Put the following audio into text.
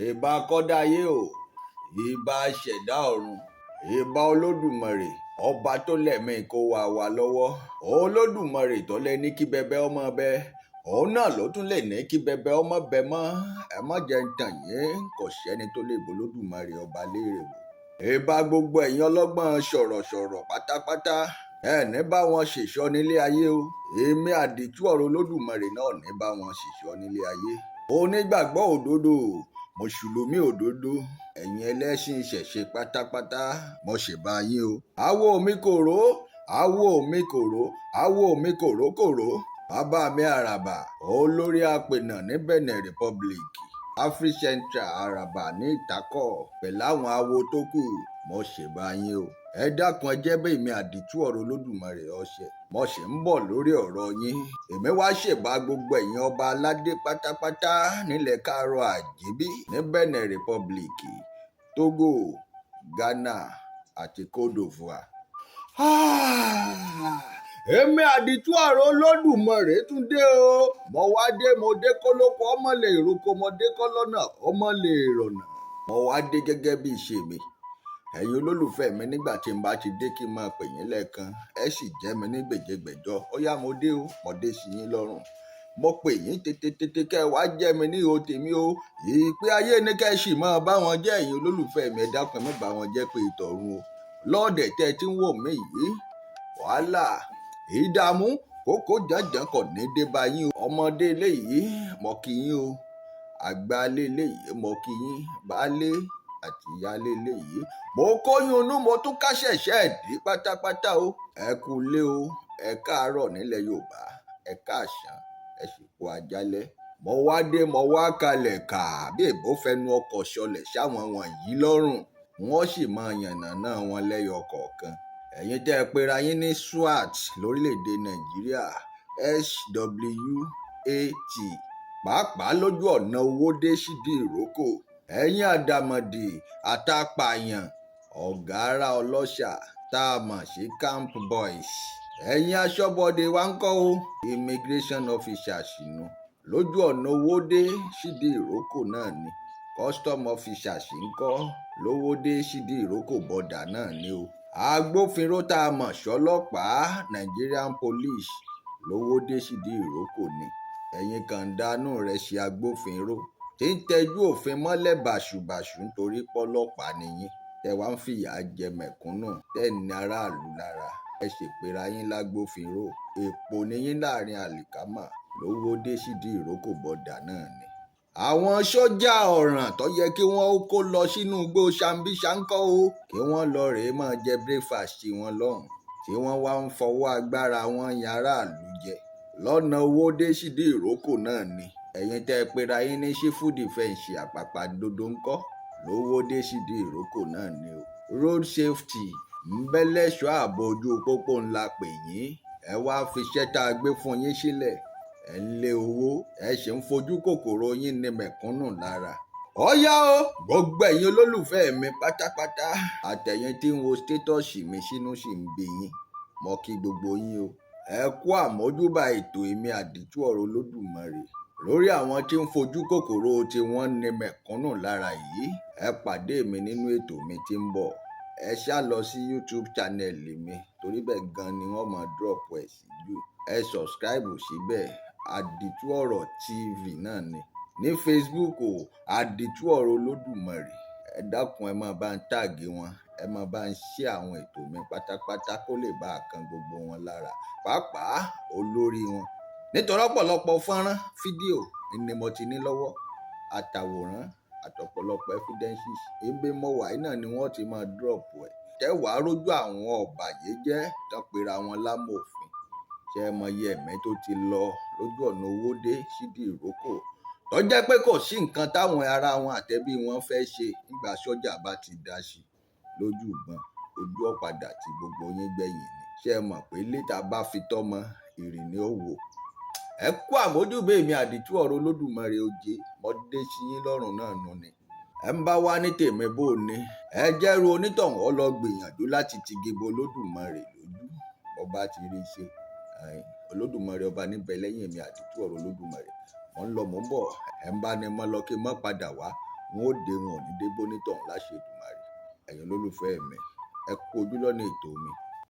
Ìbà kọ́dáyé o, ìbà ṣẹ̀dá ọ̀run, ìbà Olódùmarè, ọba tó lẹ̀mí kó wa wà lọ́wọ́. Olódùmarè tó lẹ ní kí bẹbẹ ọmọ bẹ, òun náà ló tún lè ní kí bẹbẹ ọmọ bẹ mọ́. Ẹ má jẹ́ ń tàn yín, kò sẹ́ni tó lè bọ́ Olódùmarè ọba léèrè wò. Ìbà gbogbo ẹ̀yin ọlọ́gbọ́n sọ̀rọ̀sọ̀rọ̀ pátápátá, ẹ ní bá wọn ṣèṣọ́ nílé ayé o. Èmi àdìtú ọ̀rọ̀ Olódùmarè náà ní bá wọn ṣèṣọ́ nílé ayé. Onígbàgbọ́ òdodo, mùsùlùmí òdodo, ẹ̀yin ẹlẹ́sìn ìṣẹ̀ṣe pátápátá, mo ṣèbà yín o. Awo mi kòró, awo mi kòró, awo mi kòró kòró. Bàbá mi àràbà, olórí apènà ní Benin Republic, Afri Central àràbà ní Ìtakọ̀ pẹ̀lú àwọn awo tó kù, mo ṣèbà yín o. Ẹ dákun, ẹ jẹ́ bẹ́ẹ̀ mi àdìtú ọ̀rọ̀ Olódùmarè ọ̀sẹ̀. Mo sì ń bọ̀ lórí ọ̀rọ̀ yín. Èmi wá ṣèbà gbogbo ẹ̀yin ọba aládé pátápátá nílẹ̀ káàárọ̀ àjíbí ní Benin Republic, Togo, Ghana àti Côte d'Ivoire. Èmi àdìtú ọ̀rọ̀ Olódùmarè tún dé o. Mo wá dé, mo dé kólókó ọmọ lè roko, mo dé kọ́lọ́nà ọmọ lè rọ̀nà. Mo wá dé gẹ́gẹ́ bí ìṣe mi. Ẹ̀yin olólùfẹ́ mi, nígbà tí n bá ti dé kí n máa pè yín lẹ́ẹ̀kan, ẹ sì jẹ́ mi ní gbèjégbèjọ. Ó yá, mo dé o, mo dé sí yín lọ́rùn. Mo pè yín tètè tètè kẹ́ ẹ wá jẹ́ mi ní ihò tèmi o. Ìpè ayé ni kẹ́ ẹ sì máa bá wọn jẹ́. Ẹ̀yin olólùfẹ́ mi, ẹ dákun, ẹ má bá wọn jẹ́ pé ìtọ̀run o. Lọ́ọ̀dẹ̀ tẹ́ ẹ ti ń wò mí yìí, wàhálà, ìdààmú, kókó jàǹjàǹ kò ní dé bá yín o. Ọmọdé eléyìí, mo kí yín o. Àgbà eléyìí, mo kí yín. Baálé àti ìyáálé eléyìí, mo kóyún inú, mo tún káṣẹ̀ṣẹ̀ dí pátápátá o. Ẹ kú ilé o, ẹ káàárọ̀ nílẹ̀ Yorùbá, ẹ káàsán, ẹ sì kú àjálẹ́. Mo wá dé, mo wá kalẹ̀ kà bí èbó fẹnu ọkọ̀ ṣọlẹ̀ sáwọn wọ̀nyí lọ́rùn, wọ́n sì máa yànnàná wọn lẹ́yọ kọ̀ọ̀kan. Ẹ̀yin tẹ́ ẹ pera yín ní SWAT lórílẹ̀‐èdè Nàìjíríà, SWAT, pàápàá lójú ọ̀nà Owódé sídìí ìrókò, ẹ̀yin àdàmọ̀dì àtàpààyàn ọ̀gárá ọlọ́ṣà tá a mọ̀ sí camp boys, ẹ̀yin aṣọ́bodè wa ń kọ́ o, immigration officers nù lójú ọ̀nà Owódé sídìí ìrókò náà ni, custom officers ń kọ́ lówódé sídìí ìrókò border náà ni o, agbófinró tá a mọ̀ sọ́lọ́pàá, Nigerian police, lówódé sídìí ìrókò ni, ẹ̀yin kàńdánù rẹ̀ ṣe agbófinró tí ń tẹ́jú òfin mọ́lẹ̀ báṣubàṣu nítorí pọ́lọ́pàá nìyí, tẹ́ wá ń fìyà jẹ mẹ̀kúnnù, tẹ́ ń ní aráàlú lára, ẹ sì pera yín lágbófinró. Èpò níyín láàrin àlìkámà lówódé sídìí ìrókò border náà ni. Àwọn sójà ọ̀ràn tó yẹ kí wọ́n kó lọ sínú igbó Sambisa ńkọ́ o, kí wọ́n lọ rèé máa jẹ breakfast wọn lọ́hùn, tí wọ́n wá ń fọwọ́ agbára wọn yan aráàlú jẹ lọ́nà Owódé sídìí ìrókò náà ni. Ẹ̀yin tẹ́ ẹ pera yín ní civil defence àpàpàǹdodo ńkọ́ lówódé sídìí ìrókò náà ni o. Road safety ńbẹ́lẹ́ṣọ́ ààbò ojú pópó ńlá pè yín, ẹ wá fiṣẹ́ tá a gbé fún yín sílẹ̀, ẹ̀ ń lé owó, ẹ sì ń fojú kòkòrò yín ní mẹ̀kúnnù lára. Ọ̀yá o, gbogbo ẹ̀yin olólùfẹ́ mi pátápátá, àtẹ̀yin tí ń wo status mi sínú sì ń bí yín, mo kí gbogbo yín o. Ẹ kú àmójúbà ètò èmi àdìtú ọ̀rọ̀ Olódùmarè lórí àwọn tí ń fojú kòkòrò tí wọ́n ní mẹ̀kúnnù lára yìí. Ẹ pàdé mi nínú ètò mi tí ń bọ̀. Ẹ ṣá lọ sí YouTube channel mi, torí bẹ́ẹ̀ gan ni wọ́n máa drop ẹ̀ sí jù. Ẹ subscribe síbẹ̀, Àdìtú Ọ̀rọ̀ TV náà ni. Ní Facebook o, Àdìtú Ọ̀rọ̀ Olódùmarè. Ẹ dákun, ẹ máa bá ń tag wọn, ẹ máa bá ń share àwọn ètò mi pátápátá kó lè bá a kan gbogbo wọn lára, pàápàá olórí wọn, nítorí ọ̀pọ̀lọpọ̀ fọ́nrán fídíò ni mo ti ní lọ́wọ́, àtàwòrán àtọ̀pọ̀lọpọ̀ evidences. Ebe mo wà yìí náà ni wọ́n ti máa drop ẹ̀, tẹ́wàá rójú àwọn ọ̀bàyéjẹ́ tán pera wọn lámòfin. Ṣé ẹ mọyì ẹ̀mí tó ti lọ lójú ọ̀nà Owódé sídìí ìrókò, tó jẹ́ pé kò sí nǹkan táwọn ará wọn àtẹbí wọn fẹ́ ṣe nígbà sọ́jà bá ti dá sí lójú ìbọn, ojú ọ̀padà tí gbogbo yín gbẹ̀yìn ni. Ṣé ẹ mọ̀ pé létà bá fi tọ́mọ ìrì ni ó wò? Ẹ kú àmójúbà èmi àdìtú ọ̀rọ̀ Olódùmarè oje, mo dé sí yín lọ́rùn náà nù ni. Ẹ ń bá wá ní tèmi bó ni, ẹ jẹ́rú onítọ̀hún ọ lọ gbìyànjú láti tigi bo Olódùmarè lójú. Ọba ti rí i ṣe, Olódùmarè ọba níbẹ̀ lẹ́yìn èmi àdìtú ọ̀rọ̀ Olódùmarè. Mò ń lọ, mò ń bọ̀. Ẹ ń bá ní mọ́ lọ kí n má padà wá. Wọn ó dé, wọn ò ní dé bónítọ̀hún láṣẹ Èdùmàrè. Ẹ̀yin olólùfẹ́ mi, ẹ kú ojú lọ́nà ètò mi.